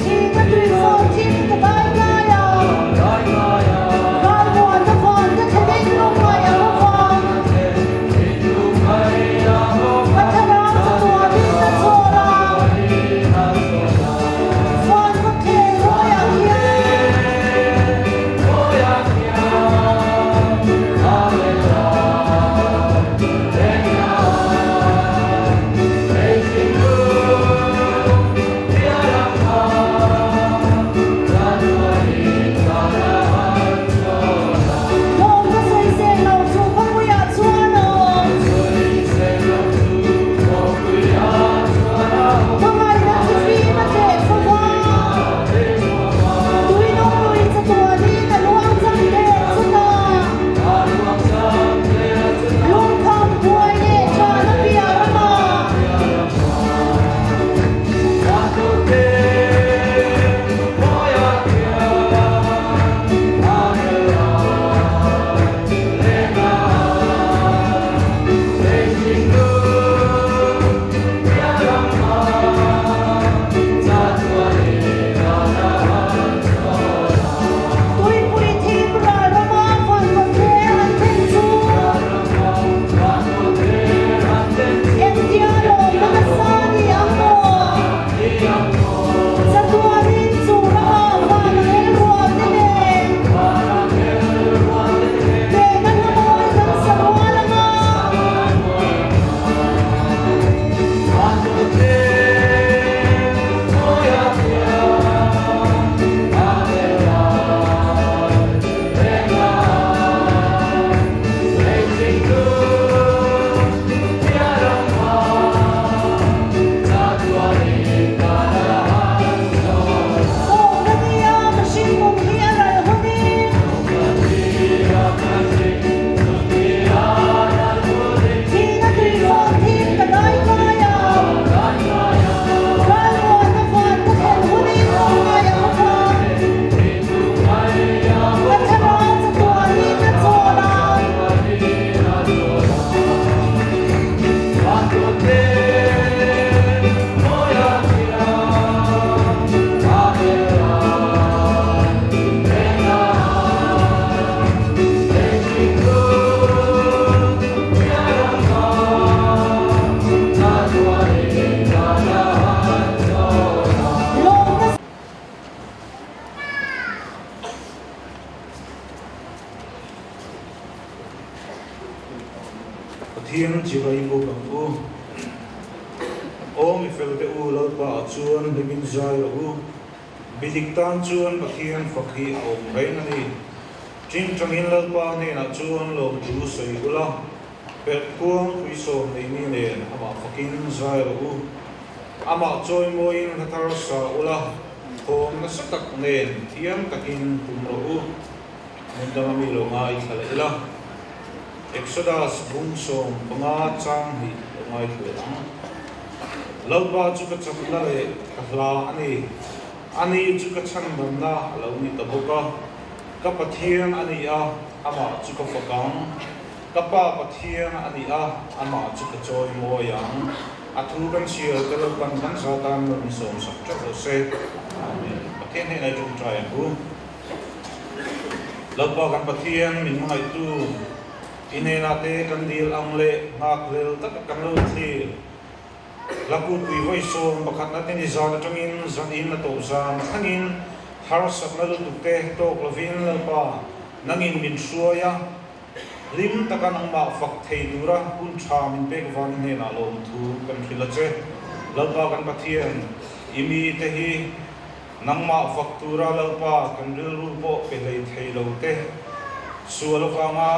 Thihna tuifawn thim ka dai kai a, ralmuanna van ka thlenin lawmngai ang avang. Ka thlarau chatuanin a chawl a, van ka khel mawiah khian. Lawm ka sawi sel lo chu khawpuiah chuan aw. Hmangaihna chu fim a tleh fo va. Tui nung lui chatuanin a luang chang der chutah. Lungkham buai leh ṭhahna piah ramah. Tuipui thim ral rama van kawtthler an thlen chu engtia lawmna nasa ni ang maw? Chatuanin chu ramah van a ngel rual te nen lehna hla mawi kan sa rual ang a. Tawpna nia mihring pum hi a ral hunin. Thihna tuifawn thim ka dai kai a. Ralmuanna van ka thlen hunin awm ngai ang kha. Ka thlarau chatuanin a chawl a. Lawmna Pathian chibai buk ang u. Aw mi fel te u, Lalpa ah chuan hlimin zai rawh u. Mi dik tan chuan Pathian fak hi a awm reng a ni. Tingtangin Lalpa hnenah chuan lawmthu sawi ula, perh khuang puisawm nei mi nen amah fakin zai rawh u. Amah chawimawiin hla thar sa ula, thawm nasa tak nen thiam takin tum rawh u. Hmun danga mi lo ngaithla leh ila, Exodus bung 15 chang hnih lo ngaithla leh ang. Lalpa chu ka chakna leh ka hla a ni, ani chu ka chhandamna a lo ni ta bawk a. Ka Pathian a ni a, amah chu ka fak ang. Ka Pa Pathian a ni a, amah chu ka chawimawi ang. A thu kan chhiar te Lalpan kan za tan nun sawmsak teuh rawh se. Amen. Pathian hnenah i ṭawngṭai ang u. Lalpa kan Pathian min hmangaihtu, i hnenah te kan dil ang leh nghakhlel taka kan lo thlir. Lakutpui vawi 11 te ni zan atangin zan in a tawh zan thlengin harsatna lutuk te tawk lovin Lalpa nangin min hruai a, hlim taka nangmah fak thei tura hun tha min pek vangin hnenah lawmthu kan hrilh a che. Lalpa kan Pathian, i mite hi Nangmah fak tura Lalpa kan rilru pawh pe hlei thei lo te, sual avanga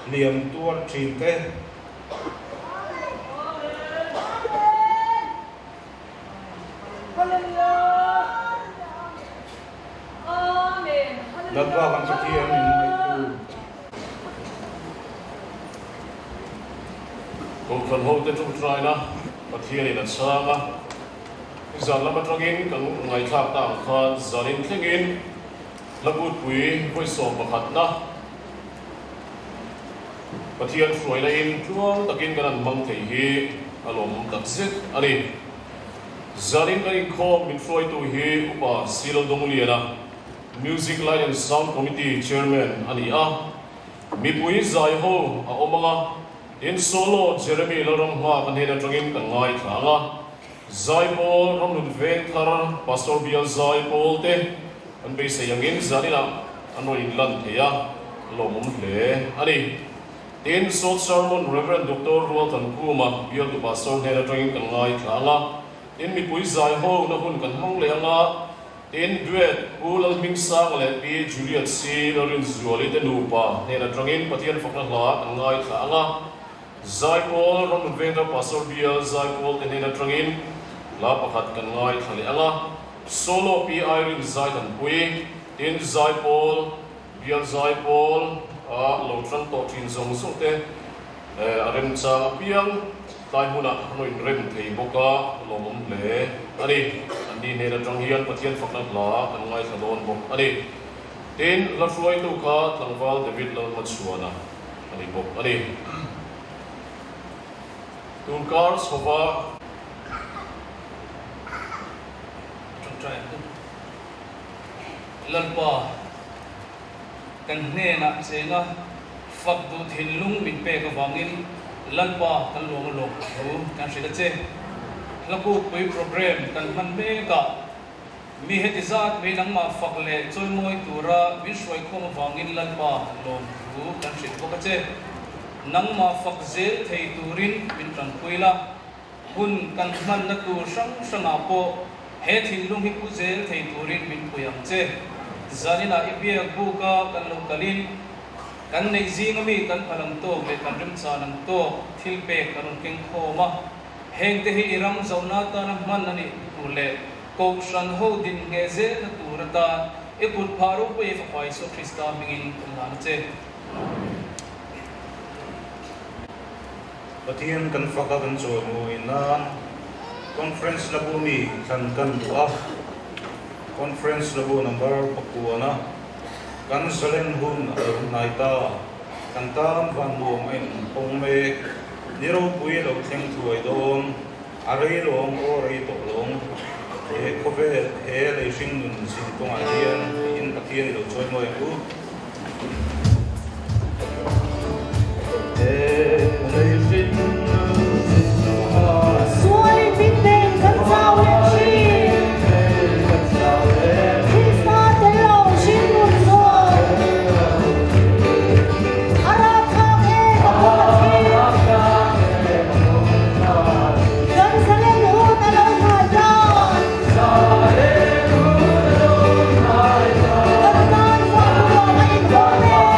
hliam tuar thin te, Lalpa kan Pathian min ngaihtu. Kohhran hote ṭawngṭaina Pathianin a chhang a. Zan lam atangin kan ngaihthlak ta ang khan zanin thlengin Lakutpui vawi 11 na. Pathian hruaina in tluang takin kan han hmang thei hi a lawmawm takzet a ni. Zanin kan inkhawm min hruaitu hi Upa Silo Dongliana, Music Light and Sound Committee Chairman a ni a. Mipui zai ho a awm ang a, tin solo Jeremy Lalramnghak a hnen atangin kan ngaithla ang a. Zaipawl Ramhlun Vengthar Pastor Bial Zaipawl te kan beisei angin zaninah an rawn inlan thei a, a lawmawm hle a ni. Tin, Short Sermon Rev. Doctor Rualthankuma Bialtu Pastor hnen atangin kan ngaithla ang a, tin mipui zai ho na hun kan hmang leh ang a, tin Duet Pu Lalhmingsanga leh Pi Juliet C. Lalrinzuali te nupa hnen atangin Pathian fakna hla kan ngaithla ang a. Zaipawl Ramnun Vengthar Pastor Bial Zaipawl te hnen atangin hla pakhat kan ngaithla leh ang a, Solo Pi Irene Zaithanpui, tin Zaipawl Bial Zaipawl a lo tang tawh thin zawng zawng te a remchang apiang tlai hmunah an rawn inrem thei bawk a, lawmawm hle a ni. Anni hnen atang hian Pathian fakna hla kan ngaithla dawn bawk a ni. Tin, hla hruaitu kha tlangval David Lalhmachhuana. A ni bawk a ni. Tunkar chhova. Ṭawngṭai ang u. Lalpa, kan hnenah chenga fak duh thinlung min pek avangin Lalpa kan lawm a lawm thu kan hrilh a che. Hlakukpui programme kan hman mekah Mi heti zat mai nangmah fak leh chawimawi tura min hruaikhawm avangin Lalpa lawm thu kan hrilh bawk a che. Nangmah fak zel thei turin min tanpui la, hun kan hmanna tur hrang hrangah pawh he thinlung hi pu zel thei turin min pui ang che. Zaninah i biak buka kan lo kalin kan neih zinga mi kan phal ang tawk leh kan remchan ang tawk thil pek kan rawn keng khawm a, hengte hi i ram zohna atana hman a nih tur leh Kohhran ho din ngheh zelna tur atan i kut phah ropui Fapa Isua Krista hmingin kan hlan a che. Pathian kan fak a kan chawimawi nan Conference la bu mi thlan kan duh a, Conference la bu number pakuana kan zalen hun a lo hnai ta, kan tan van nuam a inpawng mek, ni ropui a lo thleng thuai dawn. A rei lawng aw rei tawh lawng he khawvel he lei hring nun zin kawngah hian tiin Pathian i lo chawi mawi ang u. He lei hring nun zin kawngah. Sual min nen kan chau leh thin. Krista tel lo hring nun zawn. A rapthlak e ka kawng a thim. Kan zalen hun a lo hnai ta. Kan tan fah ruang a inhawng mek.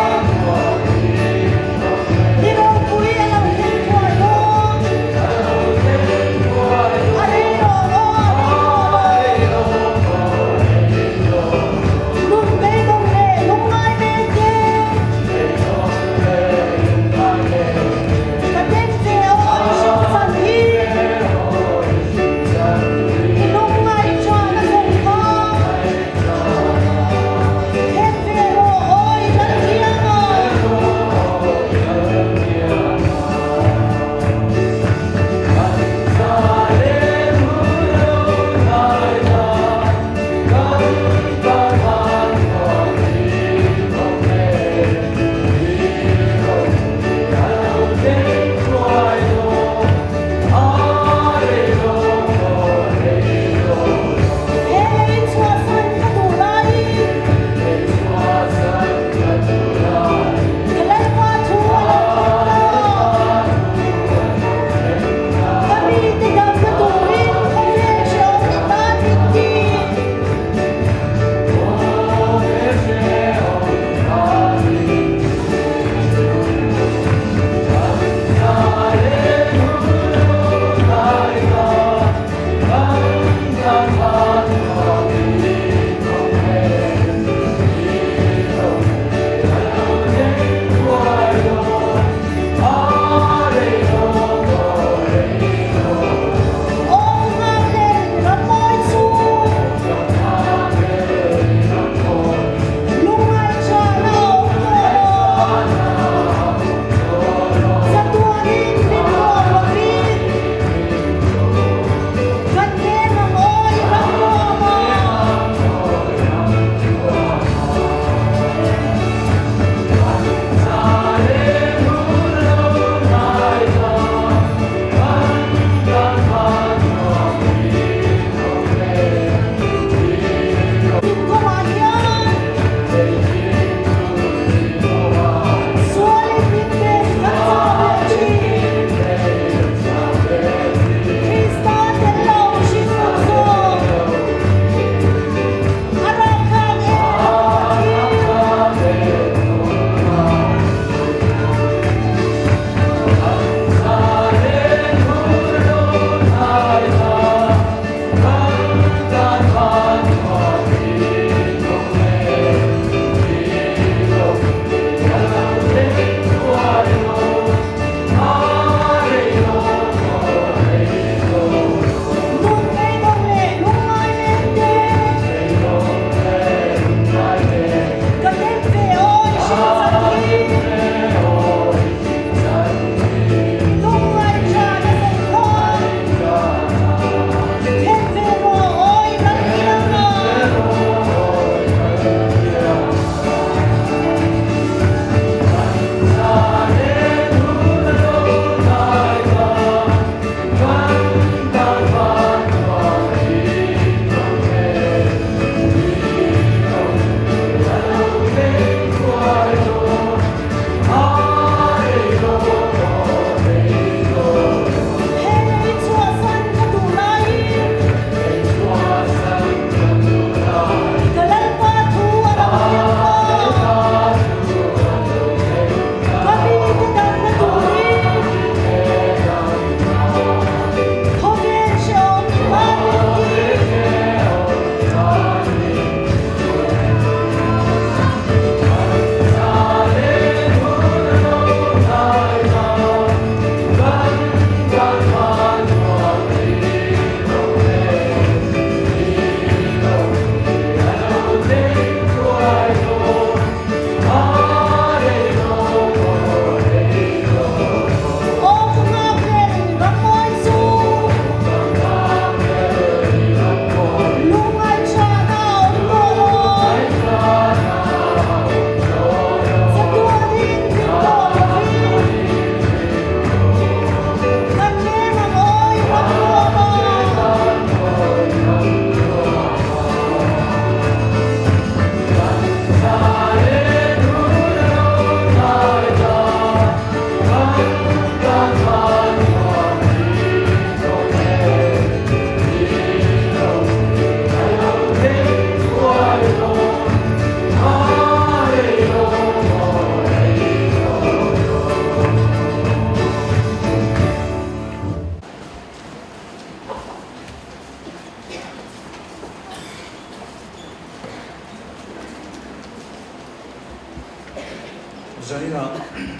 Zaninah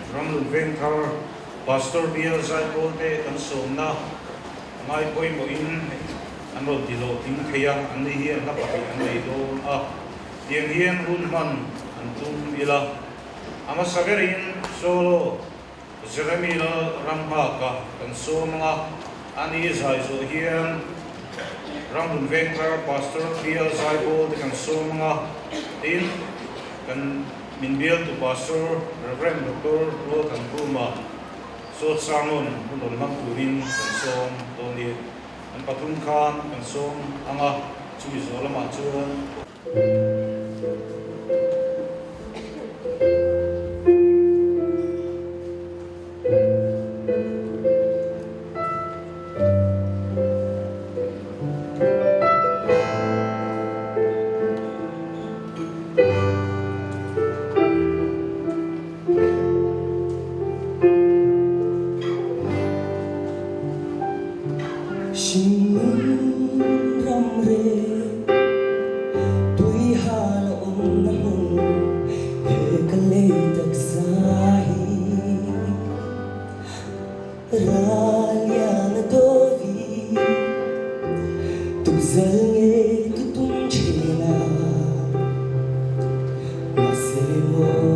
Ramlun Vengthar Pastor Bial Zaipawl te kan sawmna ngai pawimawhin an rawn ti hlawhtling thei a, an ni hian hla pahnih an nei dawn a, tiang hian hun hman an tum ila. A hmasa berin solo Jeremy Lal Ramnghaka kan sawm ang a, ani zai zawh hian Ramhlun Vengthar Pastor Bial Zaipawl te kan sawm ang a, tin kan min bialtu Pastor Rev. Doctor Rualthankhuma Sawt Sangon hun rawn hmang turin kan sawm dawn ni. An pathum khan kan sawm ang a, chumi zawh lamah chuan. Hringnun ram re tui hal a awmna hmun he ka lei taksa hi ral lian a dawi tukzal nge ka tum thin a mahse maw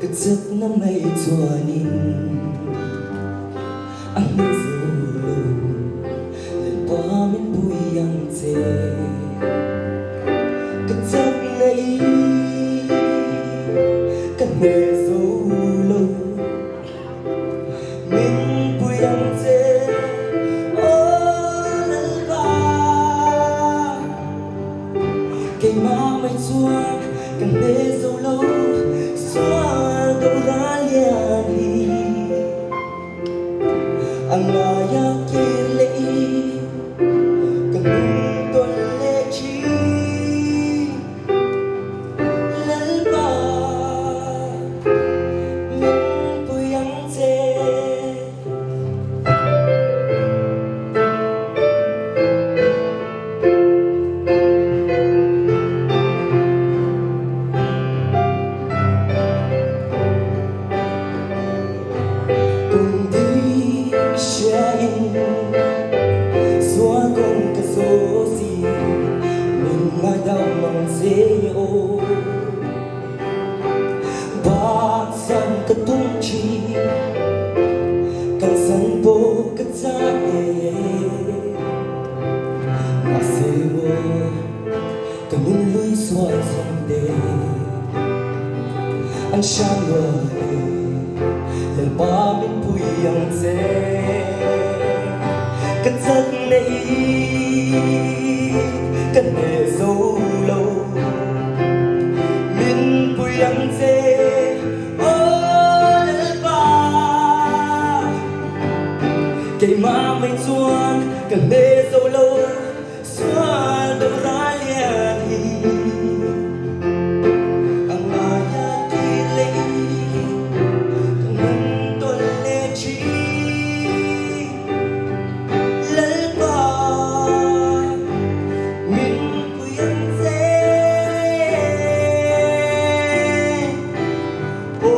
ka chakna mai chuanin A hmu zo lo, Lalpa min pui ang che. Ka chak nei, ka hne zo lo, min pui ang che, aw Lalpa. Keimah mai chuan ka hne zo lo, sual do ral lian hi. A ngaia kir leh i ka hnung tawn leh thin. Lalpa min pui ang che. Kum dik hriain sual kawng ka zaw si, min ngaidam ang che aw. Bansan ka tum thin, kalsan pawh ka chak e. Mahse maw ka nun lui sual zawng te. An hram luan e, Lalpa min pui ang che. Ka chak nei ka hneh zo lo, min pui ang che, aw Lalpa. Keimah mai chuan ka hneh zo lo. Sual do ral lian hi a ngaia kir leh i ka ngun tawn leh thin. Lalpa min pui ang che. Aw,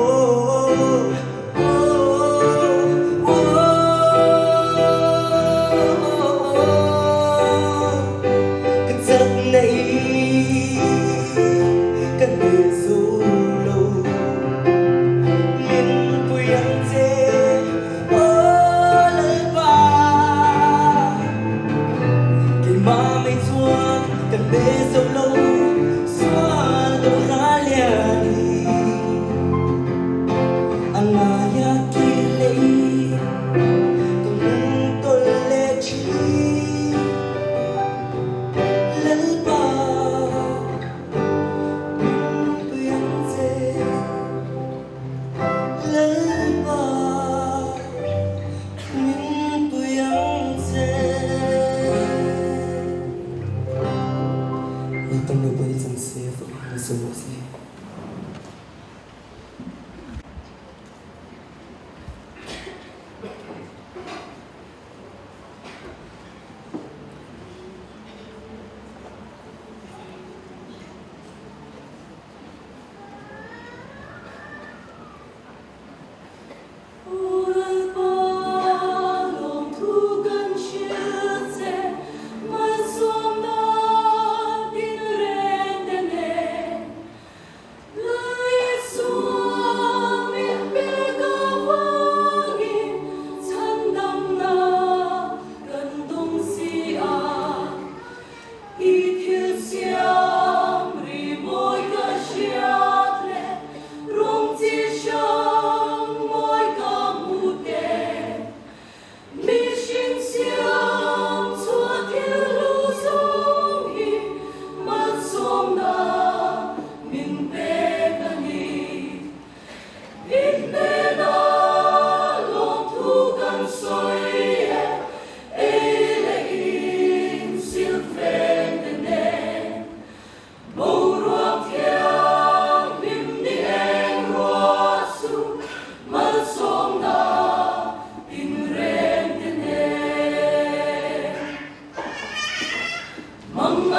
aw, aw.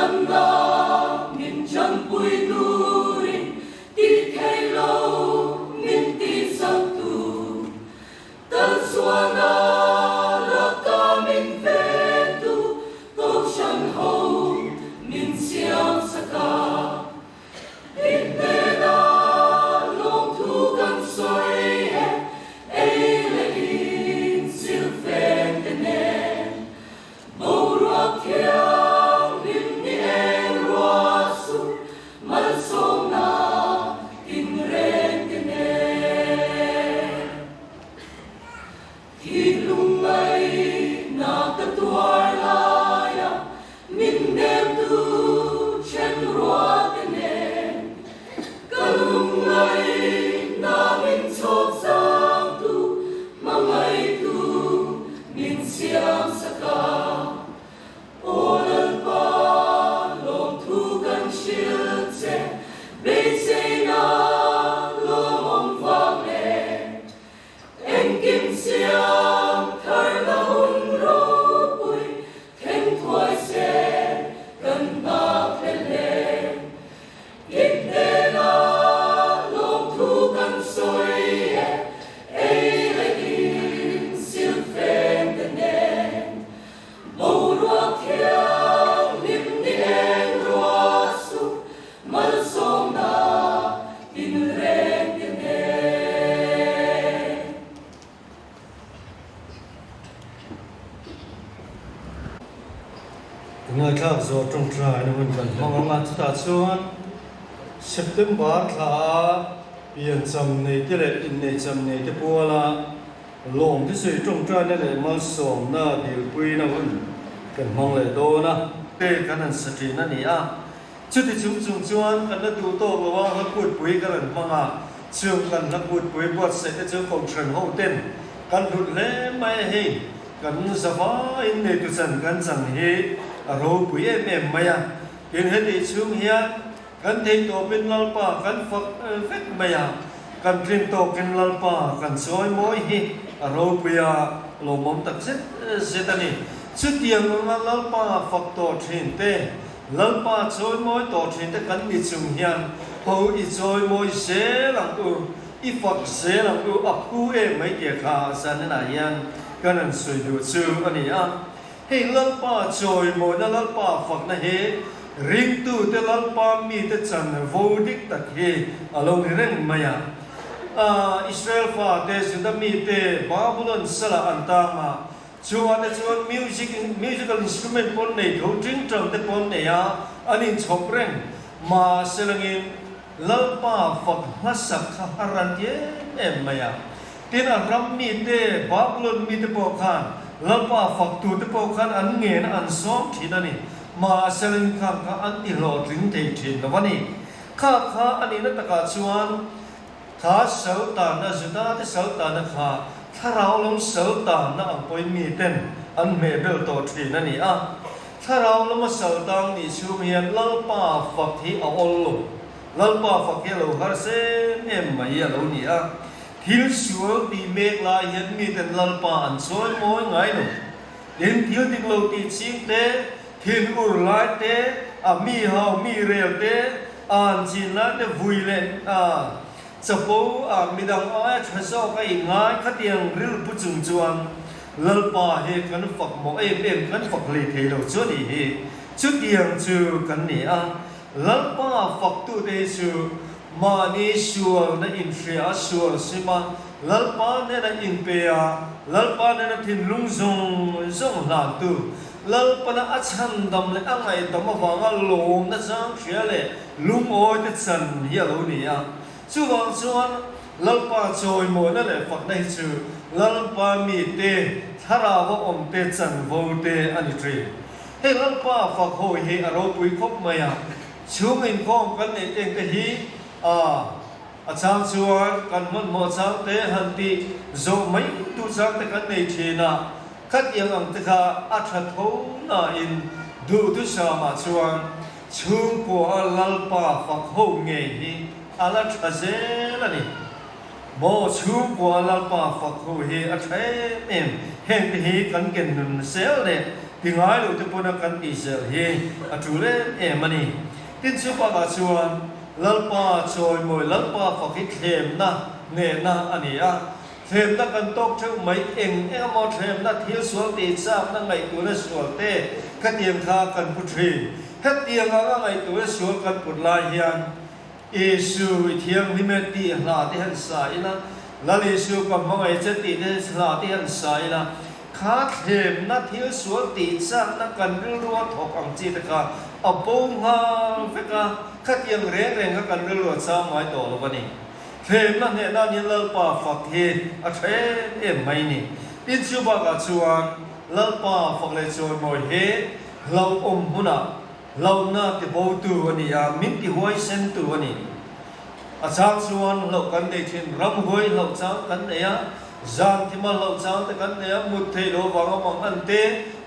Manganna min chanpui turin tih theih lo min tihsak tu. Tal sualna laka min ventu Kohhran ho min siam sak a. I hnena lawmthu kan sawi e, ei leh in silfen te nen. Boruak thianghlim ni eng ruah suh malsawmna tinreng te nen. Thinlung ngaihna ka tuar laia min hnemtu then ruate nen ka lungngaihna min chhawk zangtu hmangaihtu min siam sak a. Aw Lalpa, lawmthu kan hrilh che, beiseina lawmawm vang leh Engkim siam thar la hun ropui thleng thuai se kan nghak hle hle. I hnena lawmthu kan sawi e, ei leh in silfen te nen. Boruak thianghlim ni eng ruah suh Malsawmna tinreng te nen. Ka ngaithlak zawh tawngtai na hun kan hmang ang a, chutah chuan September thla a piancham nei te leh inneicham nei te puala lawm te sawi tawngtai na leh malsawmna dilpui na hun kan hmang leh dawn a. Te kan han sa thin a ni a, Chuti chung chung chuan kan la duh tawk lo a, hla kutpui kan rawn hmang a, chung kan hla kutpui buatsaih te chu Kohhran ho ten kan hlut hle mai a hei, kan zavaiin neitu chan kan chang hi a ropui em em mai a, tin hetih chhung hian kan theih tawpin Lalpa kan fak vek mai a, kan tlin tawkin Lalpa kan chawi mawi hi a ropui a, lawmawm tak zet zet a ni. Chutiang anga Lalpa fak tawh thin te Lalpa chawimawi tawh thin te kan ni chung hian ho i chawimawi zel ang u, i fak zel ang u, a phu em mai tih kha zaninah hian kan han sawi duh chu a ni a. Hei Lalpa chawimawina Lalpa fakna hi ringtute Lalpa mite chanvo dik tak hi a lo ni reng mai a. Israel fate Juda mite Babulon salah an tang a, Chungah te chuan music musical instrument pawn nei tho tingtang te pawn nei a, an inchhawp reng. Mahse langin Lalpa fak hmasak kha a ran em em mai a. Tin a ram mite, Babylon mite pawh khan Lalpa fak tur te pawh khan an ngen a an sawm thin a ni. Mahse langin khang kha an ti hlawhtling thei thin lo a ni. Kha kha a nihna takah chuan Kha Sultana, Judate Sultana kha thlarau lam Sultana ang pawhin miten an hmehbel tawh thin a ni a. Thlarau lama Sultan nih chhung hian Lalpa fak hi a awl lo. Lalpa fak hi a lo harsa em em mai a lo ni a. Thil sual tih mek lai hian miten Lalpa an chawi mawi ngai lo. Tin, thil dik lo tih ching te, thin ur lai te, a mi hau mi rel te, an chin lai te vui leh a chapo a midang aia tha zawk a inngai khatiang rilpu chung chuan Lalpa hi kan fak mawh em em kan fak hlei thei lo chu a nih hi. Chutiang chu kan ni a, Lalpa faktute hi chu mahni sualna inhria a sual sim a, Lalpa hnena inpe a, Lalpa hnena thinlung zawng zawng hlantu, Lalpana a chhandam leh a ngaihdam avanga lawmna chang hria leh lungawi te chan hi a lo ni a. Chuvang chuan Lalpa chawimawina leh fakna hi chu Lalpa mite, thlarau a awmte chanvo te a ni thin. Hei Lalpa fak ho hi a ropui khawp mai a, chhung inkhawm kan neih teng te hi a a chang chuan kan hmanhmawh chang te han tih zawh mai duh chang te kan nei thin a, khatiang ang te kha a tha tho nain duhthusam ah chuan chhungkua a Lalpa fak ho ngei hi a la tha zel a ni. Maw chhungkua Lalpa fak ho hi a tha em em, heng te hi kan ken nun zel leh ti ngai lo te pawn a kan tih zel hi a tul em em a ni. Tin chu bakah chuan Lalpa chawimawi Lalpa fak hi thlemna hnehna a ni a, thlemna kan tawk theuh mai eng eng emaw thlemna thil sual tih chakna ngaihtuahna sual te khatiang kha kan pu thin. Hetiang anga ngaihtuahna sual kan put lai hian Isu i thianghlim e tih hla te han sa ila, Lal Isu ka hmangaih che tih te hla te han sa ila, kha thlemna thil sual tih chakna kan rilrua thawk ang chi te kha a bo nghal vek a, khatiang reng reng kha kan rilrua chang ngai tawh lo a ni. Thlemna hnehna nia Lalpa fak hi a tha em em mai ni. Tin chu bakah chuan Lalpa fak leh chawimawi hi hlauhawm hmunah Hlauhna ti botu a ni a, min ti huaisentu a ni. A chang chuan hlauh kan nei thin, ramhuai hlauh chang kan nei a, zan thima hlauh chang te kan nei a, mut theih loh vanga mang an te,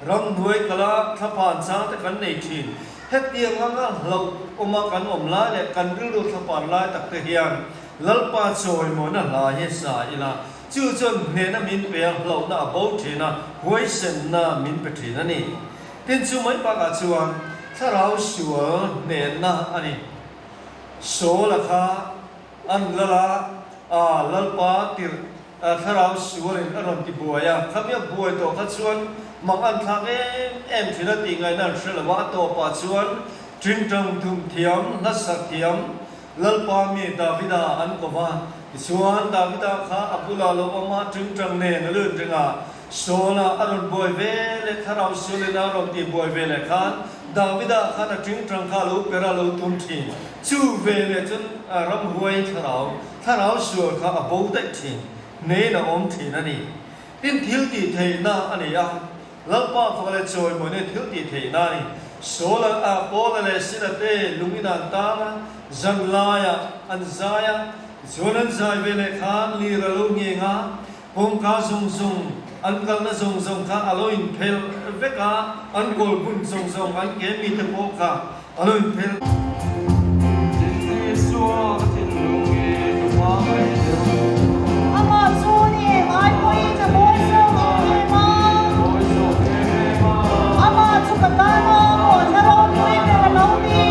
ramhnuai kala thlaphan chang te kan nei thin. Hetiang anga hlauh awma kan awm lai leh kan rilru thlaphan lai tak te hian Lalpa chawimawina hla hi sa ila, chu chuan hnehna min pe a, hlauhna a bo thin a, huaisenna min pe thin a ni. Tin chu mai bakah chuan thlarau sual hnenna a ni. Saul-a kha an lal a, a lalpa tirh thlarau sualin a rawn ti buai a, khami a buai tawh kha chuan mang an thlak em em thin a tih ngaihna an hre lo a, a tawpah chuan tingtang thum thiam, hlasak thiam Lalpa mi Davida an ko va. Tichuan Davida kha a bulah lo awm a, tingtang nen a lut reng a. Saul-a a rawn buai ve leh thlarau sualin a rawn tih buai ve leh khan Davida khan a tingtang kha a lo per a, lo tum thin. Chu ve leh chuan ramhuai thlarau, thlarau sual kha a bo daih thin, hnein a awm thin a ni. Tin thil tih theihna a nei a, Lalpa fak leh chawimawina thil tih theihna a ni. Saul-a, Paul-a leh Sila te lungin an tang a, zan laiah an zai a, tichuan an zai ve leh khan lir a lo ngheng a, kawngka zawng zawng, an kalna zawng zawng kha a lo inphelh vek a, an kawl bun zawng zawng, an ke mite pawh kha a lo inphelh. Amah chu ni em ai pawhin a mawi zawk em em a. Amah chu ka tan a muanna ropui ber a lo ni.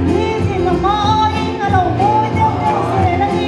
Nitin a hma aiin a lo mawi deuh deuh zel a ni.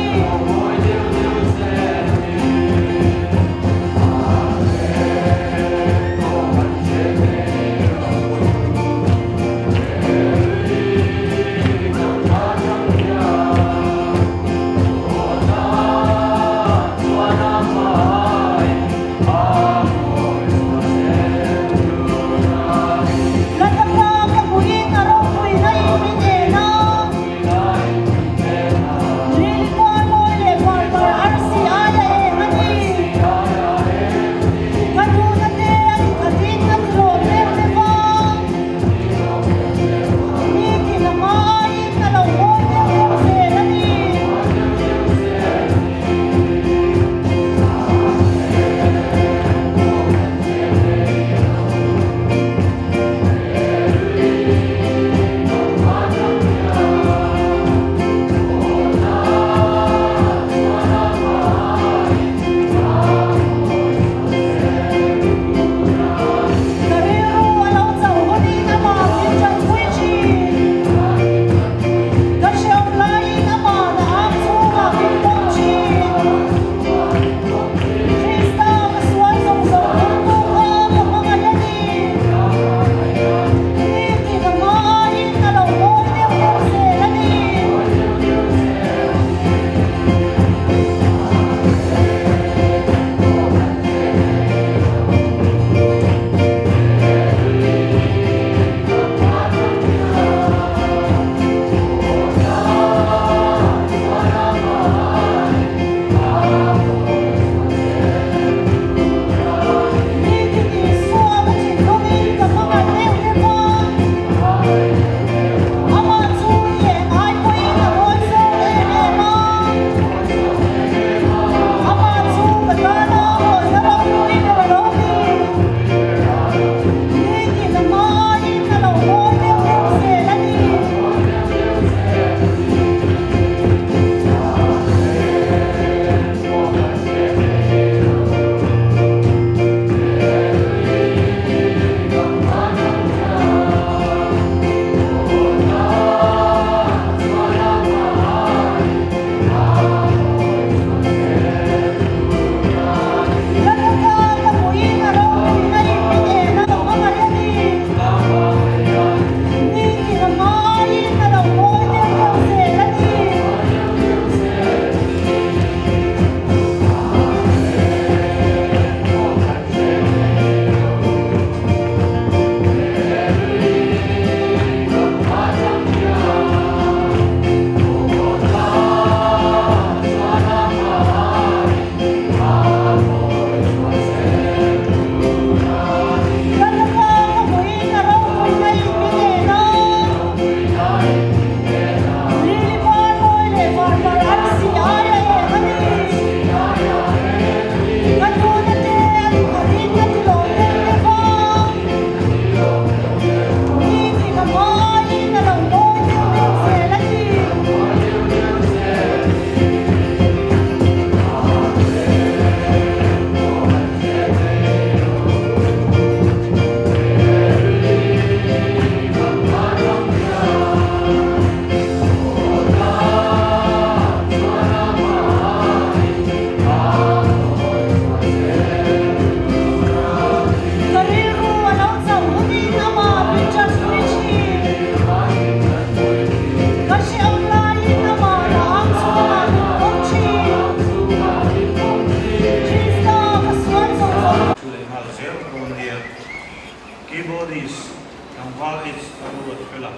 Keyboardist tlangval H Lalruatfela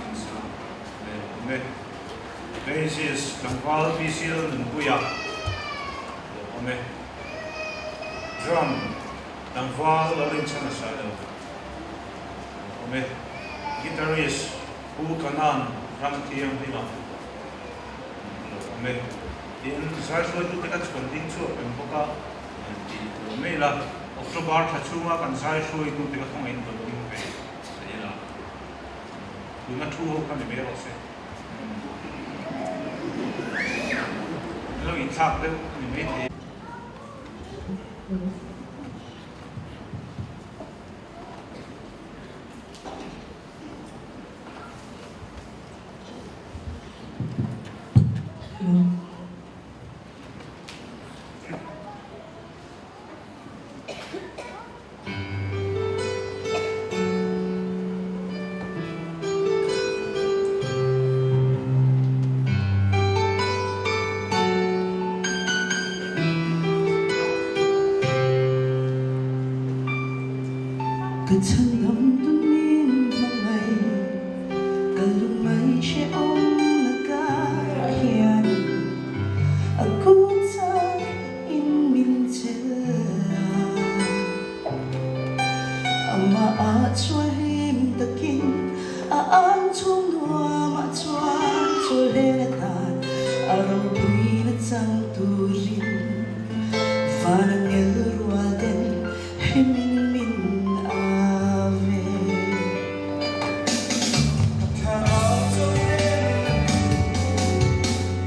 insa leh awm e. Bassist tlangval PC Lalnunpuia lo awm e. Drum tlangval Lalrinchhana Sailo lo awm e. Guitarist Pu Kanan Ramthianghlima lo awm e. Tin, zaihruaitute ka chhuan ding chhuak reng bawk a, tih lo mai ila, October thla chhunga kan zaihruaitute ka khawngaih in lo ding ve ta ila, tuna thu ho kha ni mai rawh se. An lo inthlak deuh a ni maithei. Ka chhandam tun min hmangaih Ka lungngai hrehawm na karah hian a kut chak in min chelh a. Amah ah chuan hlim takin a ang chhung nuam ah chuan chawlhlen atan a ropui na chang turin van a ngel rual den Hlimin min a ve. Ka thlarau chawlhlen na tu,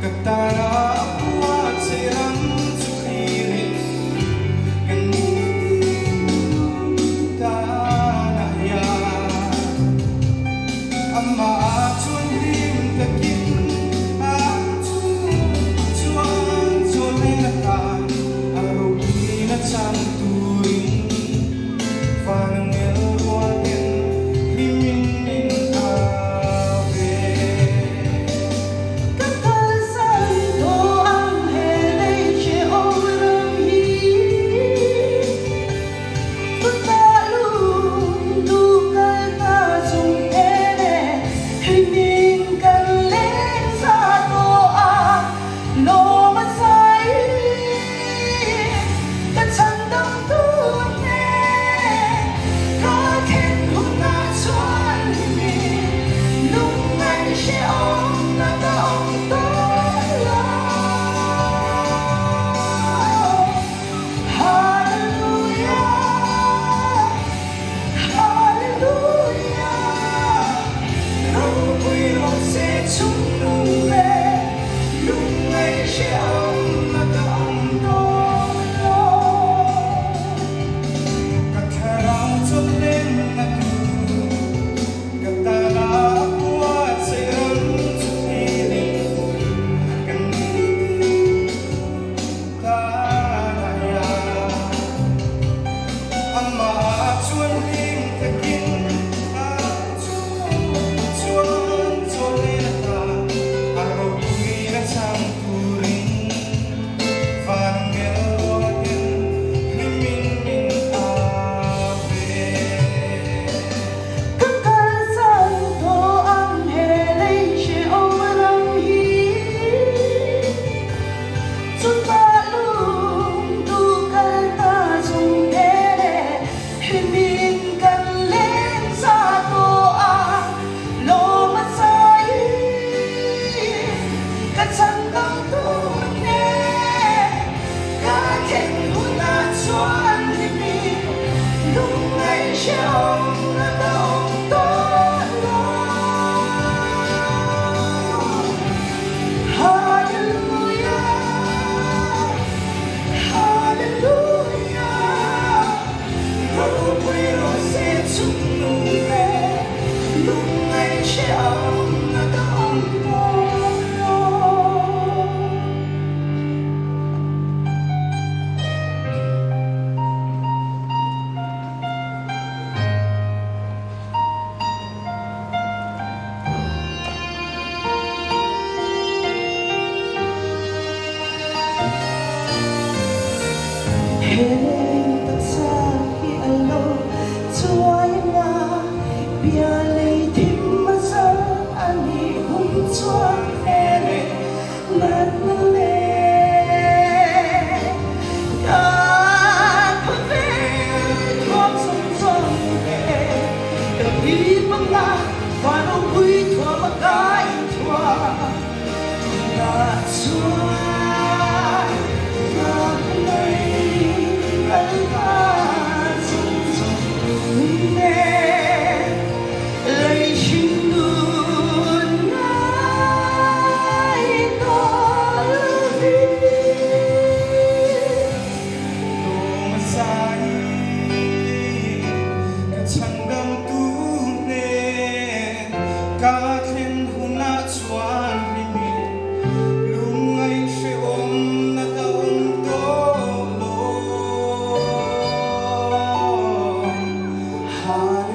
ka tana a pua che ram chu thlirin ka nitin nung tana hian amah chuan hlim takin a chhung chuan chawlhlen atan A ropui na chang turin van ngel rual ten hlimin min a ve. Ka kalsan tawh ang he lei hrehawm ram hi. Chutah lung duh kal ta chung en e, hlimin kan leng za tawh a. Lawm a zai ka chhan dam tur nge ka thlen hunah chuan mi lungngaih hrehawmna ka awm tawh lo. Hallelujah, Hallelujah, ropui rawh se chungnung leh lungngaih hrehawmna ka awm tawh lo. Ka thlarau chawlhlenna tu ka tana a buatsaih ram chu thlirin ka nitin Amah chuan hlim takin a chhung chuan chawlhlen atan a ropuina chang turin van ngel ruaten hlimin min a ve. Ka kalsan tawh ang he lei hrehawm ram hi. Chutah lung duh kal ta chung te leh hlimin kan leng za tawh a, lawm a zai ka chhan dam tur nge ka thlen hunah chuan hlimin lungngaih hrehawm a la awm tawh lo. Hallelujah, Hallelujah, ropui rawh se chungnung leh lungngaih hrehawmna ka awm tawh lo. Heng taksa hi a lo chuai nga. hip anga van ropui thuam a ka inthuam tunah chuan ka hmangaih Lalpa zawng zawng nen lei hring nun ngai tawh lovin. Lawm a zai ka chhandam tu hnen ka thlen hunah chuan hlimin lungngaih hrehawm na ka awm tawh lo. Hallelujah.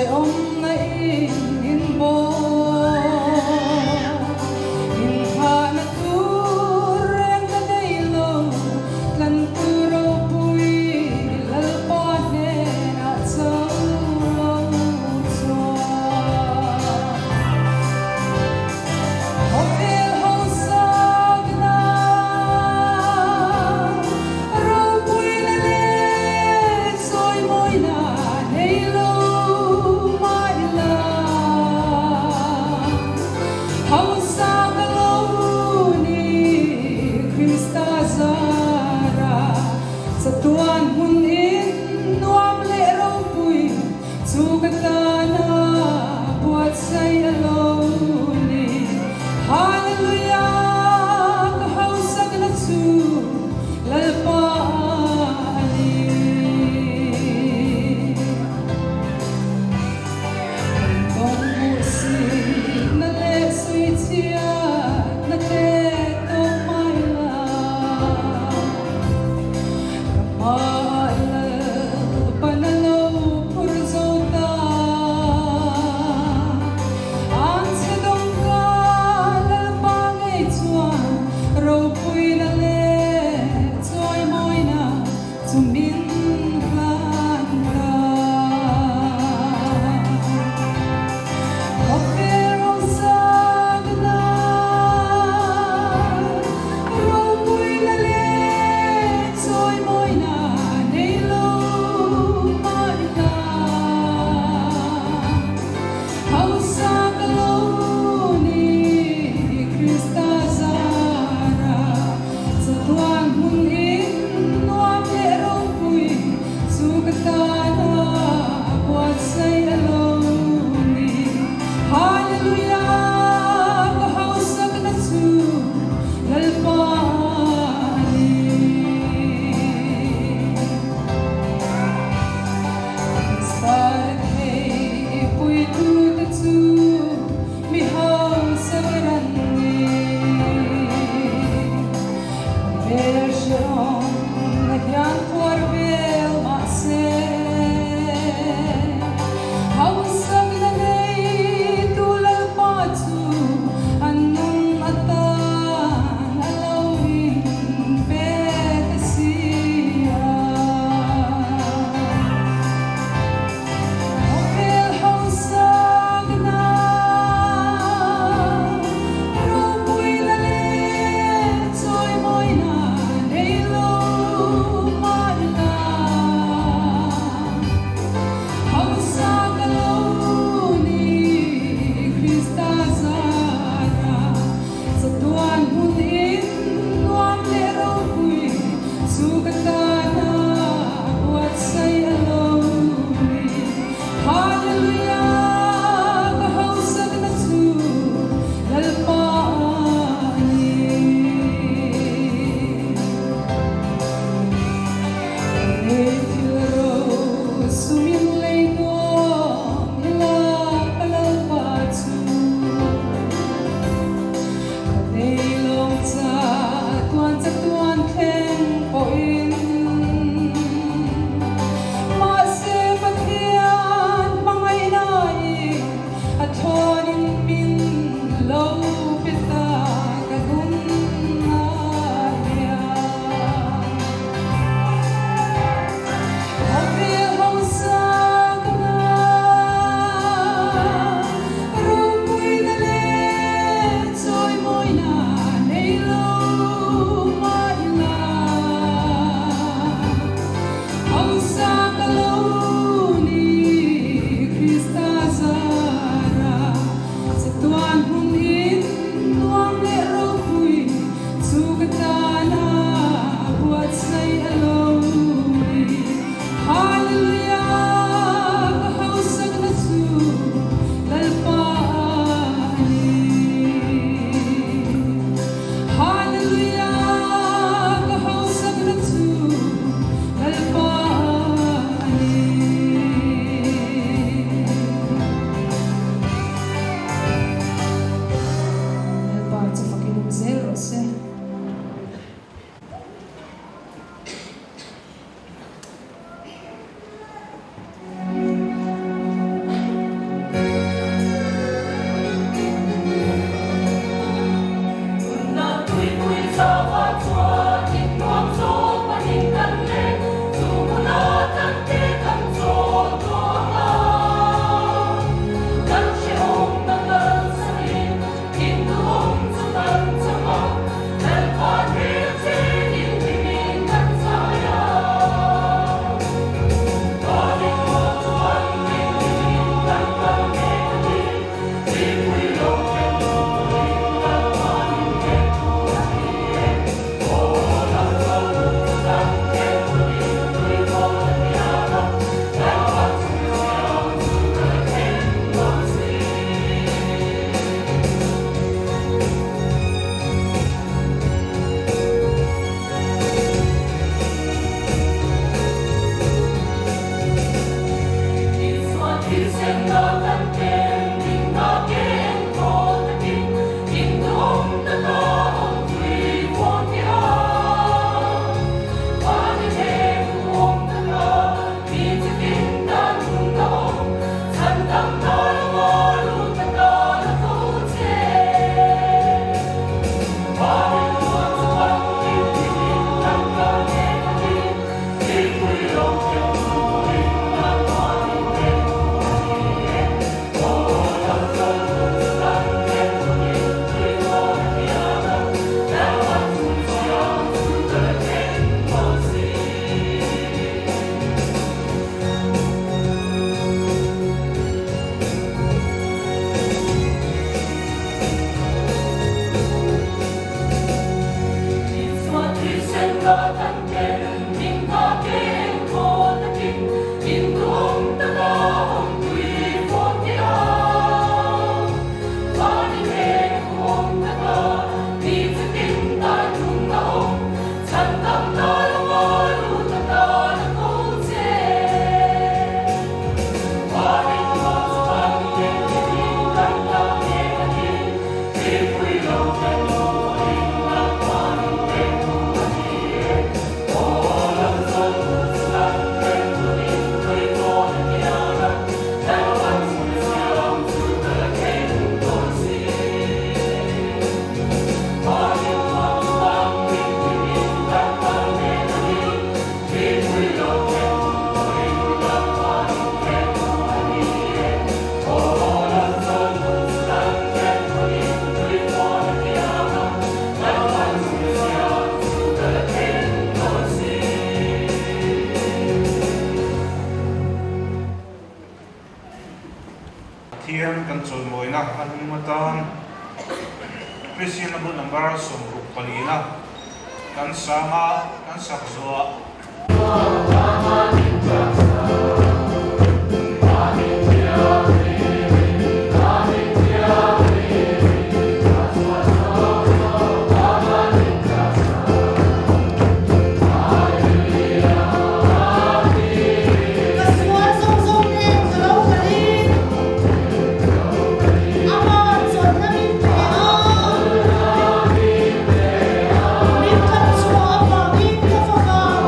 Hreawmna in min bawl. Inhahna tur reng ka nei lo, tlan tu ropui Lalpa hnenah cho lo chuan. Khawvel hausakna ropuina leh sawimawina nei lo mah ila, hausa ka lo ni Krista zara chatuan hmun in nuam leh ropui chu ka tana buatsaih a lo ni. Hallelujah ka hausakna chu Lalpa a ni. Kan tawng hmuhsitna leh suichhiatna te tawk mai la, ka hmaah Lalpan a lo phur zo ta. Pathian kan chawimawina a hnung atan Kristian a bu number 64 na kan sanga kan sak zuah. Ka sual zawng zawng nen ka lo kalin Ama chawlhna min pe a, min khat chhuah avangin ka fak ang.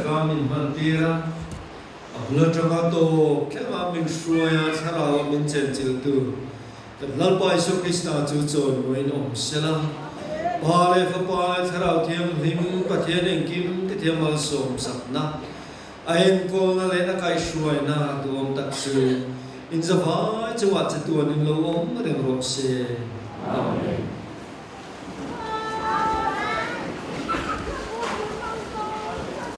taka min hmantir a, a bul atanga tawp thlenga min hruai a, thlarau a min chenchilhtu kan Lalpa Isua Krista chu chawimawiin awm sela. Pa leh Fapa leh Thlarau Thianghlim Pathian engkim te thiam malsawm sakna, a enkawlna leh a kaihhruaina duhawm tak chu inzavai chungah chatuanin lo awm reng rawh se. Amen.